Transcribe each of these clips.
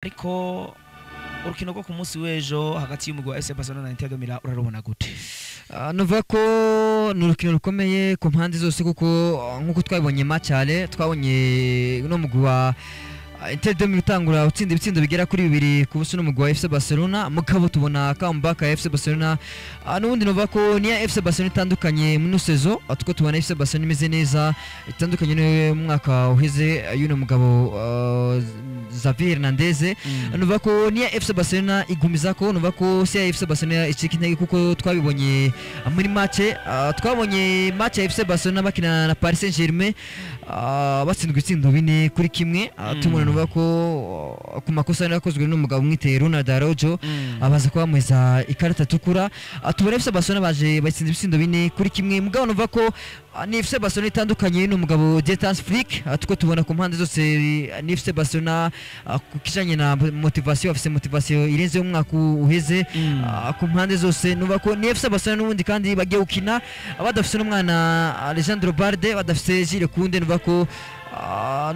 Ariko urukino rwo ku munsi w'ejo hagati y'umugwi wa FC Barcelona na Inter de Milan urarubona gute? Nuvuga ko ni urukino rukomeye ku mpande zose, kuko nk'uko twabibonye match aller, twabonye no mugwi wa Inter de Milan utangura utsinda ibitsindo bigera kuri 2-0 n'umugwi wa FC Barcelona, mugabo tubona comeback ya FC Barcelona. N'ubundi nuvuga ko niya FC Barcelona itandukanye muri saison, tuko tubona FC Barcelona imeze neza, itandukanye n'umwaka uheze y'uno mugabo Xavi Hernandez. Nuvuga ko niya FC Barcelona igumiza ko nuvuga ko si ya FC Barcelona icika intege, kuko twabibonye muri match, twabonye match ya FC Barcelona bakina na Paris Saint-Germain, batsindwa ibitsindo 4-1. Tubona nuvuga ko ku makosa yari yakozwe n'umugabo umwiteye Ronald Araujo, abaza kuba bamuheza ikarita itukura. Tubona FC Barcelona baje batsinda ibitsindo 4-1, mugabo nuvuga ko ni FC Barcelona itandukanye n'umugabo Hans Flick. Tuko tubona ku mpande zose ni FC Barcelona ku kijanye na motivation, bafise motivation irenze y'umwaka uheze. Ku mpande zose nuvuga ko ni FC Barcelona n'ubundi, kandi bagiye gukina badafise n'umwana Alejandro Balde, badafise Jules Koundé. Nuvuga ko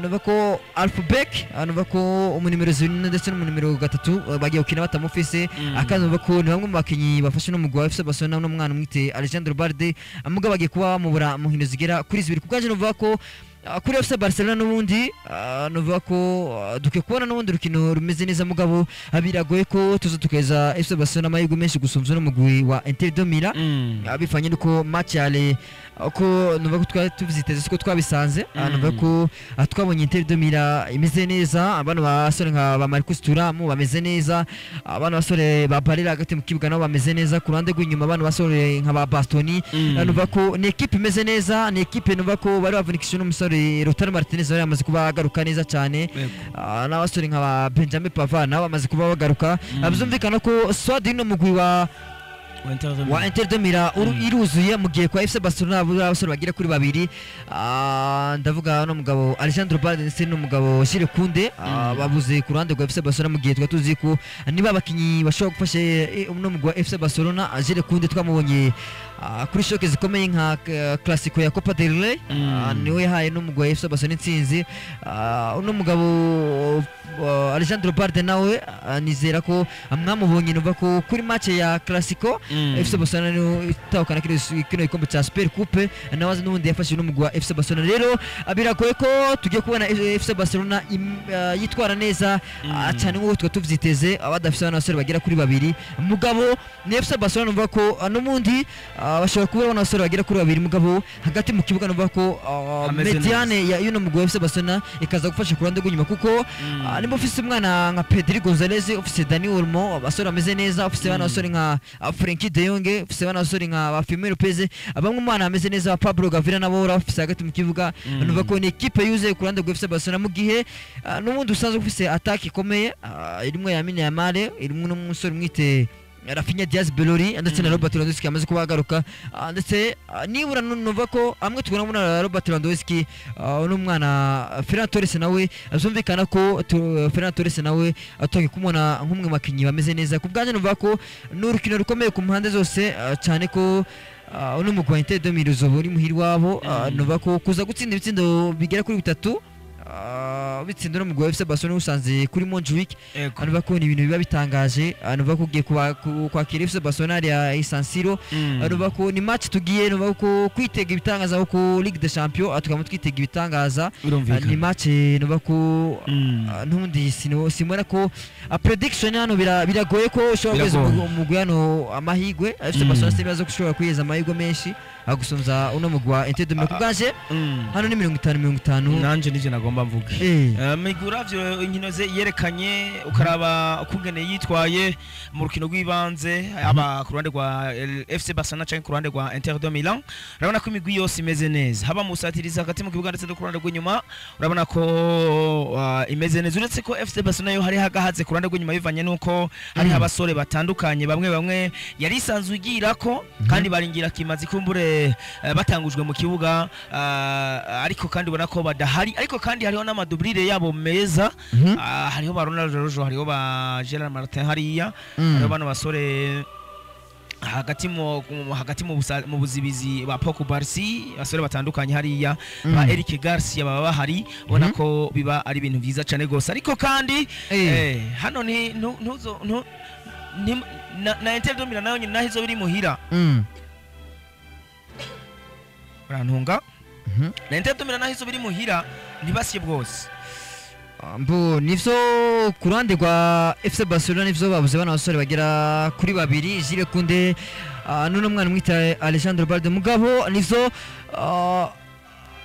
nuvuga ko Alphabet, nuvuga ko umunimero 4 ndetse n'umunimero 3 bagiye gukina batamufise. Akandi nuvuga ko ni bamwe mu bakinyi bafashe n'umugwi wa FC Barcelona n'umwana umwite Alejandro Balde, mugabo bagiye kuba bamubura mu nkino zigera kuri 2. Kubwaje nuvuga ko kuri FC Barcelona n'ubundi nuvuga ko dukwiye kubona n'ubundi rukino rumeze neza, mugabo biragoye ko tuza tukeza FC Barcelona amahirwe menshi gusumvya n'umugwi wa Inter de Milan, bivanye nuko match yale uko nuvuga ko twari tuvyiteze siko twabisanze. Nuvuga ko twabonye Inter de Milan imeze neza, abana basore nka ba Marcus Thuram bameze neza, abana basore ba Barella hagati mu kibuga nabo bameze neza, ku ruhande rw'inyuma abana basore nka ba Bastoni. Nuvuga ko ni equipe imeze neza, ni equipe nuvuga ko bari bavunikishije n'umusore Lautaro Martinez wari yamaze kuba agaruka neza cyane, n'abasore nka ba Benjamin Pavard nabo bamaze kuba bagaruka. Byumvikana ko squad y'uno mugwi wa Inter de Milan iruzuye, mu gihe kwa FC Barcelona abasore bagera kuri 2, ndavuga n'umugabo Alejandro Balde ndetse n'umugabo Jules Koundé, babuze ku ruhande rwa FC Barcelona, mu gihe twari tuzi ko niba abakinyi bashobora gufasha uno mugwi wa FC Barcelona. Jules Koundé twamubonye kuri choc zikomeye nka Clasico ya Copa del Rey, niwe yahaye n'umugwi wa FC Barcelona intsinzi. Uno mugabo Alejandro Balde nawe nizera ko mwamubonye, numva ko kuri match ya Clasico FC Barcelona niyo itahukana kino gikombe cya Super Coupe, nawe n'ubundi yafashije n'umugwi wa FC Barcelona. Rero biragoye ko tugiye kubona FC Barcelona yitwara neza cyane nk'uko twa tuvyiteze abadafise abasore bagera kuri 2, mugabo ni FC Barcelona numva ko n'ubundi bashobora kubura abasore bagera kuri 2, mugabo hagati mu kibuga numva ko mediane ya y'uno mugwi wa FC Barcelona ikaza gufasha ku ruhande rw'inyuma, kuko nimba ufise umwana nka Pedri Gonzalez, ufise Dani Olmo, abasore bameze neza, ufise abana basore nka Frenkie de Jong, ufise abana basore nka ba Fermin Lopez, bamwe mu bana bameze neza ba Pablo Gavira nabo urabafise hagati mu kibuga. Numva ko ni equipe yuzuye ku ruhande rwa FC Barcelona, mu gihe n'ubundi usanzwe ufise attaque ikomeye irimwo Lamine Yamal, irimwo n'umusore umwite Rafinha Diaz Bellori ndetse na Robert Lewandowski amaze kuba agaruka, ndetse nibura numva ko amwe tubona muri Robert Lewandowski n'umwana Ferran Torres nawe, byumvikana ko Ferran Torres nawe atangiye kumubona nk'umwe mu bakinyi bameze neza. Ku bwanjye numva ko ni urukino rukomeye ku mpande zose, cyane ko uno mugwi wa Inter de Milan uzoba uri muhira iwabo. Numva ko kuza gutsinda ibitsindo bigera kuri 3 bitsinda no mugwi wa FC Barcelona usanze kuri Montjuic, numva ko ni ibintu biba bitangaje. Numva ko ugiye kwakira FC Barcelona ya San Siro, numva ko ni match tugiye numva ko kwitega ibitangaza, ko Ligue des Champions tukaba twitega ibitangaza. Ni match numva ko n'ubundi simbona ko prediction hano biragoye ko ushobora kweza umugwi hano amahigwe. FC Barcelona sibaza ko ushobora kwiheza amahigwe menshi agusumza uno mugwi wa Inter de Milan. Kubwaje hano ni 50-50. Nanje nivyo nagomba mvuge. Migwi uravye inkino ze yerekanye, ukaraba ukungene yitwaye mu rukino rw'ibanze, aba ku ruhande rwa FC Barcelona canke ku ruhande rwa Inter de Milan, urabona ko imigwi yose imeze neza, haba mu busatirizi hagati mu kibuga ndetse no ku ruhande rw'inyuma, urabona ko imeze neza, uretse ko FC Barcelona yo hari hagahaze ku ruhande rw'inyuma bivanye nuko hariho abasore batandukanye bamwe bamwe yari isanzwe igira ko kandi baringira kimazi kumbure batangujwe mu kibuga, ariko kandi ubona ko badahari. Ariko kandi hariho n'amadubrire yabo meza, hariho ba Ronald Araujo, hariho ba Gerard Martin hariya, hariho bano basore Hagati mu hagati mu mu buzibizi ba Pau Cubarsi, abasore batandukanye hariya ba Eric Garcia baba bahari, ubona ko biba ari ibintu byiza cyane gose. Ariko kandi hano ni ntuzo na Inter de Milan nayo nyine naho izo biri muhira, urantunga, na Inter de Milan naho izo biri muhira ntibasiye bwose. Mbo nivyo ku ruhande rwa FC Barcelona, nivyo babuze bana basore bagera kuri babiri, Jules Koundé n'uno mwana mwita Alejandro Balde. Mugabo nivyo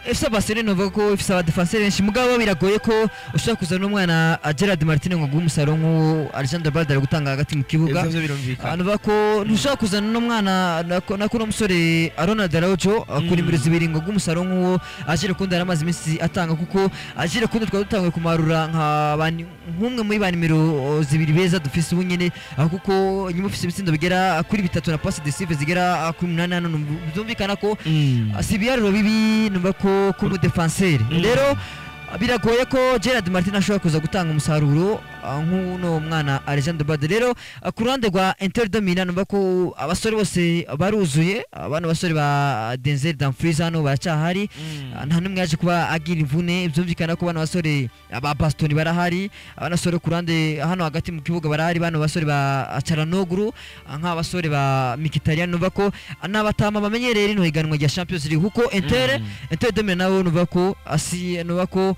FC Barcelona novuga ko ifise abadefenseur benshi, mugabo biragoye ko ushobora kuzana n'umwana Gerard Martin ngo aguhe umusaruro nk'uwo Alejandro Balde ari gutanga hagati mu kibuga. Ivyo birumvikana. Nuvuga ko ntushobora kuzana n'umwana nako n'umusore Ronald Araujo ku nimero zibiri ngo aguhe umusaruro nk'uwo Jules Koundé yari amaze iminsi atanga, kuko Jules Koundé twari dutanguye kumarura nk'umwe muri ba nimero zibiri beza dufise ubu nyene, kuko nyuma ufise ibitsindo bigera kuri 3 na passe décisive zigera kuri 8 hano, byumvikana ko si ibiharuro bibi numva ko ku mudefenseri. Rero biragoye ko Gerard Martin ashobora kuza gutanga umusaruro nk'uno mwana Alejandro Balde. Rero ku ruhande rwa Inter de Milan numva ko abasore bose baruzuye, bano basore ba Denzel Dumfries hano baracyahari, nta n'umwe yaje kuba agira imvune. Byumvikana ko bano basore ba Bastoni barahari, bano basore ku ruhande hano hagati mu kibuga barahari, bano basore ba Çalhanoğlu, nk'abasore ba Mkhitaryan, numva ko n'abatama bamenyereye rino higanwa rya Champions League, kuko Inter de Milan nabo numva ko asi numva ko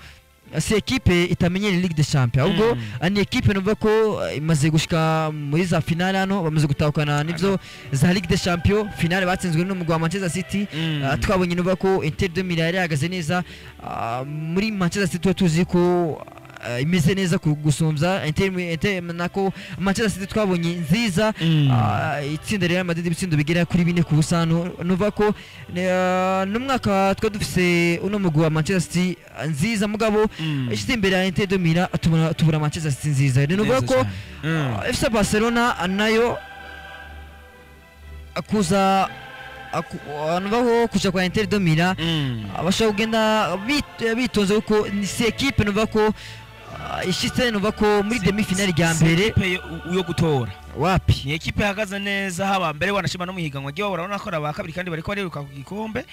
si ekipe itamenyereye Ligue des Champions, ahubwo ni ekipe numva ko imaze gushika muri za finale hano, bamaze gutahukana nivyo za Ligue des Champions finale batsinzwe n'umugwi wa Manchester City. Twabonye numva ko Inter de Milan yari ihagaze neza muri Manchester City, tuba tuzi ko imeze neza gusumbya Inter nako Manchester City twabonye nziza, itsinda Real Madrid ibitsindo bigera kuri 4-0. Numva ko n'umwaka twari dufise uno mugwi wa Manchester City nziza, mugabo ishyize imbere ya Inter de Milan tubura Manchester City nziza. Rero numva ko FC Barcelona nayo kuza numva ko kuja kwa Inter de Milan bashobora kugenda bitonze, kuko ni si ekipe numva ko ishitse numva ko muri demi finale rya mbere ekipe yo gutora. Wapi. Ni ekipe ihagaze neza, haba mbere wanashima no muhiganwa giwe, urabona ko aba kabiri kandi bariko bariruka ku gikombe,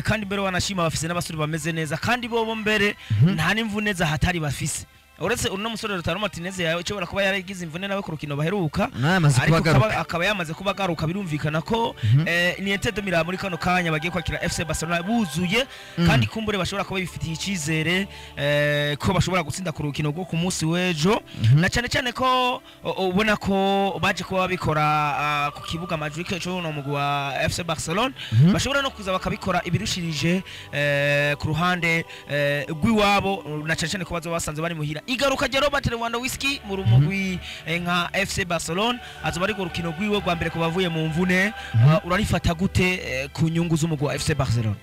kandi mbere wanashima bafise n'abasore bameze neza, kandi bobo mbere nta n'imvune za hatari bafise, uretse uno musore Lautaro Martinez yawe kuba yaragize imvune nawe ku rukino baheruka, namaze ariko kubagaruka, akaba yamaze kuba agaruka. Birumvikana ko ni Inter de Milan muri kano kanya bagiye kwakira FC Barcelona buzuye, kandi kumbure bashobora kuba bifitiye icizere ko bashobora gutsinda ku rukino rwo ku munsi w'ejo, na cyane cyane ko ubona ko baje kuba babikora ku kibuga Madrid cyo no mugwi wa FC Barcelona, bashobora no kuza bakabikora ibirushirije ku ruhande rw'iwabo, na cyane cyane ko bazoba basanze bari muhira. Igaruka rya Robert Lewandowski mu rumugwi nka FC Barcelona, azoba ari rukino rwiwe rwa mbere kuva avuye mu mvune, urarifata gute ku nyungu z'umugwi wa FC Barcelona?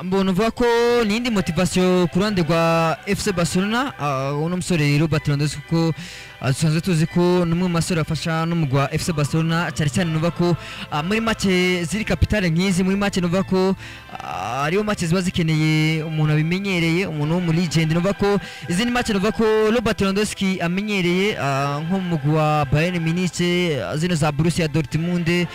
Mbona uvuga ko ni indi motivation ku ruhande rwa FC Barcelona, uno musore Robert Lewandowski, kuko dusanzwe tuzi ko ni umwe mu basore bafasha n'umugwi wa FC Barcelona, cyane cyane nuvuga ko muri match ziri capitale nk'izi, muri match nuvuga ko ariyo match ziba zikeneye umuntu abimenyereye, umuntu wo muri legend. Nuvuga ko izindi match nuvuga ko Robert Lewandowski amenyereye, nko mu mugwi wa Bayern Munich, zino za Borussia Dortmund,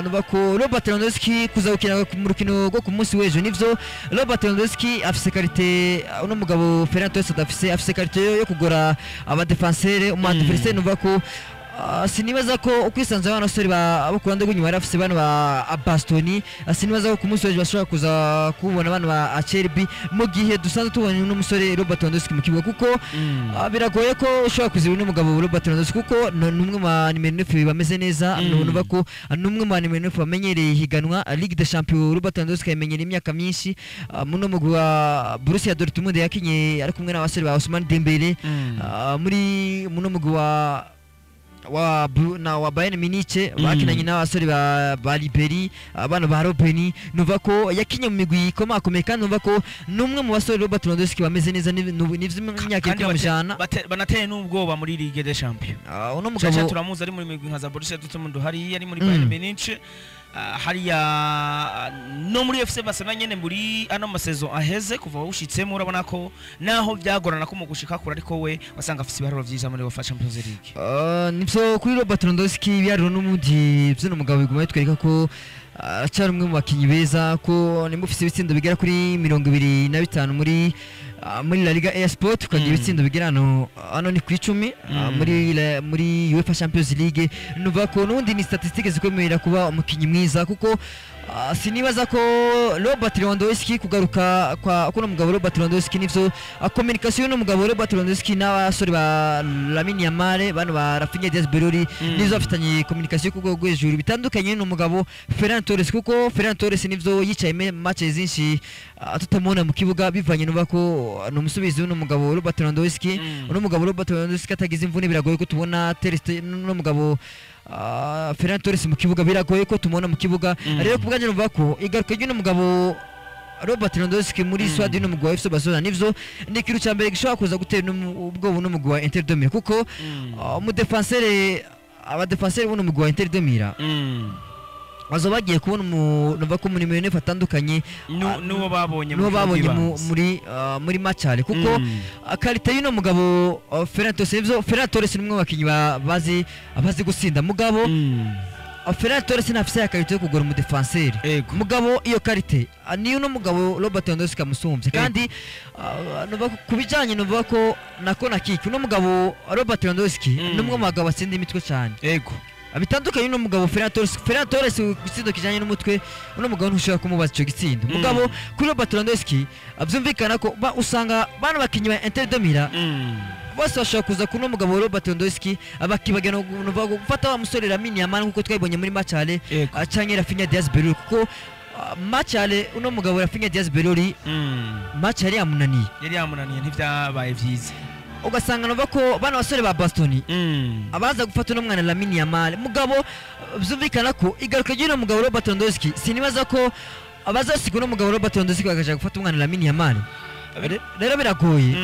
nuvuga ko Robert Lewandowski kuza gukina mu rukino rwo ku munsi w'ejo, nivyo Robert Lewandowski afise qualité uno mugabo Ferran Torres adafise, afise qualité yo kugora abadefenseur, umu adversaire. Nuvuga ko sinibaza ko ukwisanzura abana basore bo ku ruhande rw'inyuma bari bafise bano ba Bastoni, sinibaza ko ku munsi w'ejo bashobora kuza kubona bano ba Acerbi mu gihe dusanzwe tubona uno musore Robert Lewandowski mu kibuga, kuko biragoye ko ushobora kuzibira uno mugabo Robert Lewandowski, kuko ni umwe mu ba nimero 9 bameze neza. Nuvuga ko ni umwe mu ba nimero 9 bamenyereye ihiganwa Ligue des Champions. Robert Lewandowski yamenyereye imyaka myinshi muno mugwi wa Borussia Dortmund, yakinye ari kumwe n'abasore ba Ousmane Dembele, muri muno mugwi wa wa na wa Bayern Munich bakinanye n'abasore ba Ribery, abana ba Robben. Nuva ko yakinye mu migwi ikomakomeye, kandi nuva ko numwe mu basore Robert Lewandowski bameze neza nivyo imyaka Kandi iri kumujana. Banateye n'ubwoba muri Ligue des Champions. Uno Chacha mugabo turamuzi ari muri migwi nka za Borussia Dortmund, hariya ari muri Bayern Munich. Hariya no muri FC Barcelona nyene muri ano masezo aheze kuva wawushitsemo, urabona ko naho byagorana ko mu gushika kure, ariko we wasanga afise ibiharuro vyiza muri UEFA Champions League. Nivyo, kuri Robert Lewandowski ibiharuro n'ubundi vy'uno mugabo biguma bitwereka ko aracyari umwe mu bakinyi beza, ko nimba ufise ibitsindo bigera kuri 25 muri La Liga EA Sport, ukagira ibitsindo bigera hano ni ku 10 muri UEFA Champions League, nuvuga ko n'ubundi ni statistique zikwemerera kuba umukinyi mwiza, kuko sinibaza ko Robert Lewandowski kugaruka kwa kuno mugabo Robert Lewandowski, nivyo, communication y'uno mugabo Robert Lewandowski n'abasore ba Lamine Yamal, bano ba Raphinha, Diaz Berori, nizo bafitanye communication ku rwego rwo hejuru, bitandukanye n'umugabo Ferran Torres, kuko Ferran Torres nivyo yicaye match zinshi tutamubona mu kibuga, bivanye nuba ko ni umusubizi w'uno mugabo Robert Lewandowski. Uno mugabo Robert Lewandowski atagize imvune, biragoye ko tubona Ter Stegen n'uno mugabo Ferran Torres mu kibuga, biragoye ko tumubona mu kibuga. Rero ku bwanjye numva ko igaruka ry'uno mugabo Robert Lewandowski muri squad y'uno mugwi wa FC Barcelona, nivyo, ni ikintu cya mbere gishobora kuza gutera ubwoba uno mugwi wa Inter de Milan, kuko umudefenseur, abadefenseur b'uno mugwi wa Inter de Milan bazoba bagiye kubona numva ko muri nimero atandukanye n'uwo babonye n'uwo mu babonye rw'ibanze. muri match aller, kuko qualité y'uno mugabo Ferran Torres, nivyo, Ferran Torres ni umwe mu bakinyi bazi gutsinda, mugabo Ferran Torres ntafise ya qualité yo kugora umudefenseur. Mugabo iyo qualité niyo uno mugabo Robert Lewandowski amusumbye, kandi numva ko ku bijanye numva ko nako nakiki uno mugabo Robert Lewandowski ni umwe mu bagabo batsinda imitwe cyane, bitandukanye n'uno mugabo Ferran Torres. Ferran Torres igitsindo kijanye n'umutwe, uno mugabo ntushobora kumubaza ico gitsindo. Mugabo kuri Robert Lewandowski byumvikana ko usanga bano bakinyi ba Inter de Milan bose bashobora kuza kuno mugabo Robert Lewandowski, bakibagana numva gufata wa musore Lamine Yamal nkuko twabibonye muri match aller, canke Raphinha Diaz Berori, kuko match aller uno mugabo Raphinha Diaz Berori match yari yamunaniye. Yari yamunaniye, ntivyabaye vyiza. Ugasanga numva ko bano basore ba Bastoni abaza gufata uno mwana Lamine Yamal. Mugabo byumvikana ko igaruka ry'uno mugabo Robert Lewandowski, sinibaza ko abazasiga uno mugabo Robert Lewandowski bakaja gufata umwana Lamine Yamal. Rero biragoye,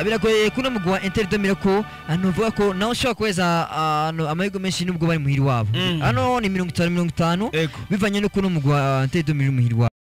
biragoye kuno mugwi wa Inter de Milan, ko nuvuga ko nawe ushobora kuweza amahirwe menshi nubwo bari muhiri wabo. Hano ni 50-50, bivanye n'uko uno mugwi wa Inter de Milan uri muhiri wabo.